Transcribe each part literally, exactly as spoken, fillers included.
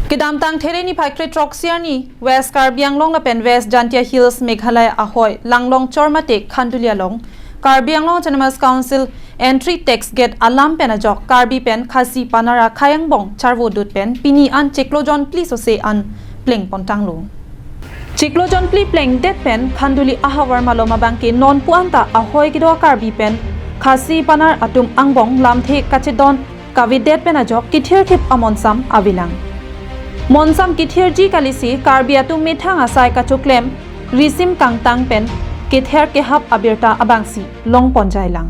Kedamtang There niphai kre throksi arni West Karbi Anglong lapen West Jaintia Hills Meghalaya ahoi Langlongchor mate Khanduli along Karbi Anglong Autonomous Council entry tax gate alam pen ajok Karbi pen Khasi panar akhei angbong charvo dut pen pini an chiklo jonphli sose an plengpon tanglo. Chiklo jonphli plengdet pen Khanduli ahavar malom abangke nonpu anta ahoi kedo Karbi pen Khasi panar atum angbong lamthe kachedon kavedet pen ajok kethirkhip amonsam avelang. Monsam kethirji kalisi Karbi atum methang asai kachoklem risim kangtang pen kether kehap abirta abangsi longponjailang.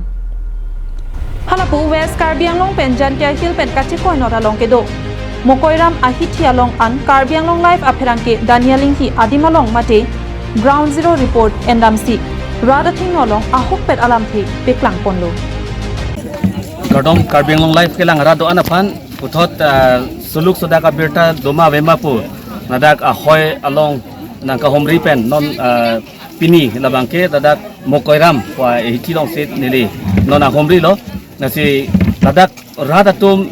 Halapu West Karbi Anglong pen Jaintia Hill pen kachekoi not along kedo Mokoiram ahithi along an Karbi Anglong Live apherangke Daniel Inghi adim along mate Ground Zero report endamsi rat athengno along ahokpet alamthe peklangponlo. Kardom Karbi Anglong Live kelang rat do-an aphan puthot, ah, suluk sodak abirta doma avema pu ladak ahoi along nangkahomri pen non, ah, pini labangke ladak Mokoiram pu ahithi alongsi neli non ahomrilo. Lasi ladak rat atum,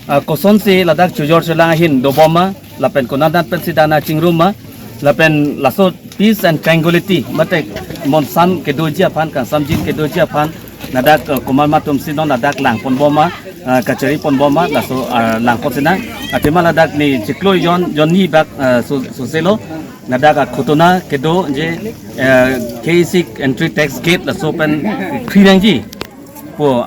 ah, kosonsi ladak chojor cholang ahin dobom ma lapen konat pensi dana chingrum ma lapen laso peace and tranquility mate monsam kedoji aphan, kangsamjin kedoji aphan ladak, eh, komat atumsi non ladak langponbom ma, eh, kachariponbom ma laso, eh, langpon sinang. Athema ladak ni chiklo jon, jon ni bak, eh, so, soselo ladak akhutona kedo je, eh, K A C entry tax gate laso pen khri nangji pu,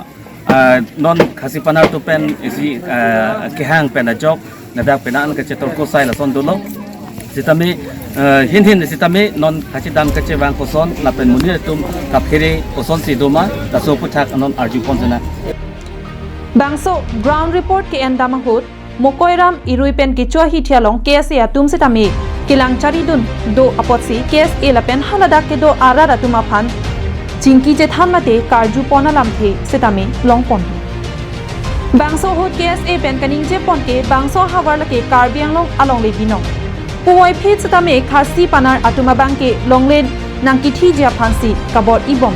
ah, non Khasi panar atum pen isi, ah, kehang pen ajok ladak pena an kachetor kosai lason dolo. Sitame, ah, hin hin sitame non kachedam kachevang koson lapen monit atum kaphere kosonsi doma laso aputhak non arjupon sinang. Bangso ground report ke-endam ahut Mokoiram irui pen kecho ahithi along K S A atum sitame kelang charidun do apotsi K S A lapen haladak kedo arat atum aphan chingki chethan mate karjupon alamthe sitame longpon. Bangso ahut K S A pen kaningjepon ke bangso ahavar lake Karbi Anglong alongle binong. Puvoiphit sitame Khasi panar atum abangke longle nangkithiji aphansi kabor-ibom.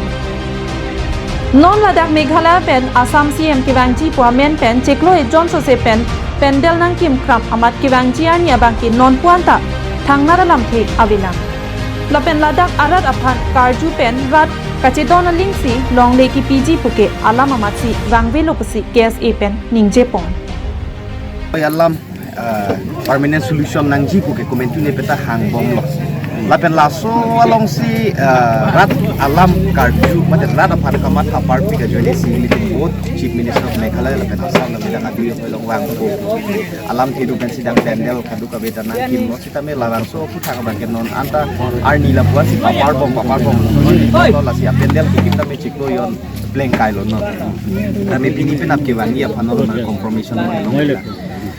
Non ladak Meghalaya pen Assam C M kevangji pu amen pen chiklo ejon sose pen pandal nangkimkram amat kevangji arni abangke nonpu anta thangnat alamthe avelang. Lapen ladak arat aphan karju pen rat kachedon alingsi longle kipiji puke alam amatsi vangvelo pusi K S A pen ningjepon. Oi alam, eh, permanent solution nangji puke komantu ne peta hangbomlo. Lapen laso alongsi, eh, rat alam karju mate rat aphan kamatha parpik ajoine si nelitum both Chief Minister of Meghalaya lapen Assam lapen dak adi hoilong vangpo. Alamthe do pensi dak pandal kadokave ta nangkimlo sitame labangso aputhak abangke non anta arni lapuan si paparbom paparbom. Non lasi apandal kekim tame chiklo jon plengkailo non. Tame pini penap kevangji aphan non compromise non.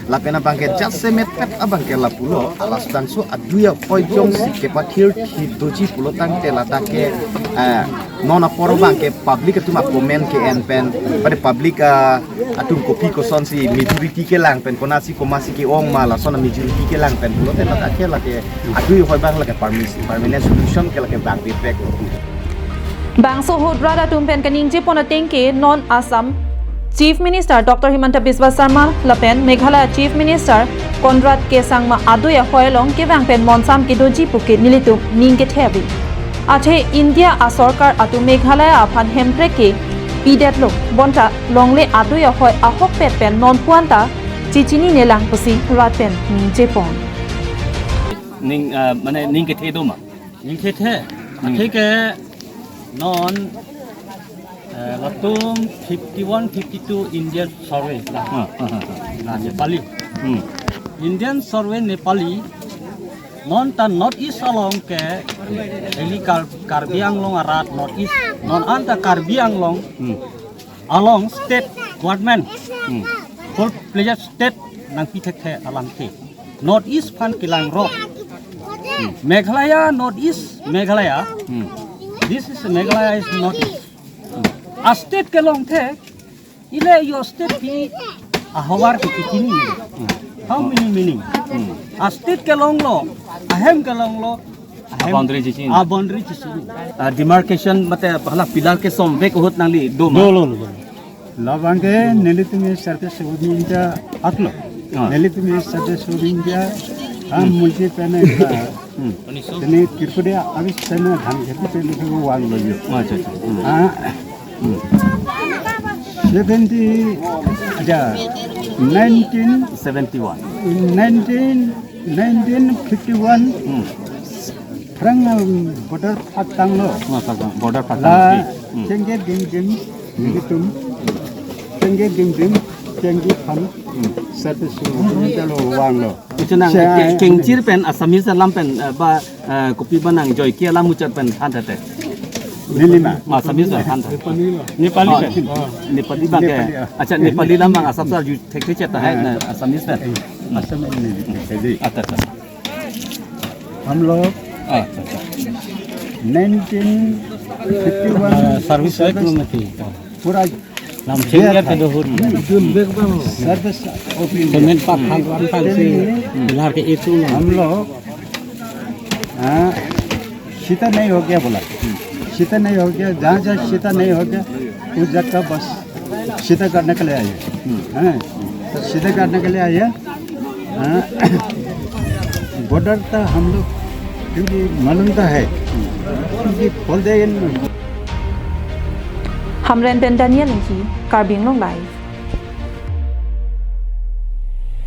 Lapen abangke jasemet pet abangke lapulo, alas bangso adui ahoi jongsi kepathirthi doji pulo tangte ladak ke, eh, non apor abangke public atum acomment ke-en pen, pada public, ah, atum kopi kosonsi majority kelang pen konatsi komatsi ke-ong ma lason majority kelang pen pulote ladak ke lake adui ahoi abang lake permis-, permanent solution ke lake bang bipek. Bangso ahut rat atum pen kaningjepon ateng ke non Assam Chief Minister Doctor Himanta Biswa Sarma lapen Meghalaya Chief Minister Conrad K Sangma adui ahoi along kevang pen monsam kedoji puke nelitum ning kethe ave. Athe India asorkar atum Meghalaya aphan hemprek kepidetlo bonta longle adui ahoi ahokpet pen nonpu anta chichininelang pusi rat pen ningjepon. Ning, ah, mane ning kethe do ma? Ning kethe. Hmm. Athe ke non, eh, latum fifty-one, fifty-two Indian survey la. Ah, ah, ah, ah. La Nepali. Hmm. Indian survey Nepali non ta North East along ke eli Kar-, Karbi Anglong arat North East non anta Karbi Anglong Hmm. along state government Hmm. full-fledged state nangpi thekthe alamthe. North East aphan kelang rok. Hmm. Meghalaya, North East Meghalaya. Hmm. This is Meghalaya is North East. A state kelong the, ile your state ki ahavar ki chini. Hmm. How many meaning? Hmm. A state kelonglo, ahem kelonglo, ahem, boundary chini. A boundary chini. Ah, demarcation mate hala pillar ke somvek ahut nangli do ma? Do lo, lo, lo. Labangke nelitum surface seven inta atlo. Ah. Nelitum service Rohingya, ah, Hmm. multi pen, ah, Hmm. tene Tripura avis pen dhan kheti pen ke vanglo jo. Acha, acha. Hmm. Ah, Hmm. seventy, acha, nineteen, Seventy-one. nineteen, nineteen fifty-one, Hmm. Phrang, um, border phaktanglo. Acha, acha. Border phaktang. La, Hmm. chengke dim dim, Hmm. nelitum. Chengke dim dim, chengke phan. Hmm. Service Rohingya lo vanglo. Ichu nang Chai- ke-, kengchir pen Assamese alam pen, eh, ba, eh, kopi ba nang joike alam muchot pen than tete. Neli ma. Ma Assamese pen than tete. Nepali Oh, pen. Nepali bang ke. Nepali, ah. Acha, Nepali alam bang Assam sar ju thek thek chet hai na Assamese pen. Assamese Nepali. Acha, acha. हम लोग Ah, acha, acha. nineteen fifty-one service right lo mati. Pura Lam chengya ta dohur. Service of India. Cement pa phang wan phang si pilar ke itu na. हम लोग, हाँ, सीधा नहीं हो गया बोला। सीधा नहीं हो गया, जहाँ जहाँ सीधा नहीं हो गया, उस जगह बस सीधा करने के लिए आए। हाँ, तो सीधा करने के लिए आए। हाँ, बॉर्डर तो हम लोग क्योंकि मालूम तो है, क्योंकि खोल दे इन Hamren pen Daniel Inghi, Karbi Anglong Live.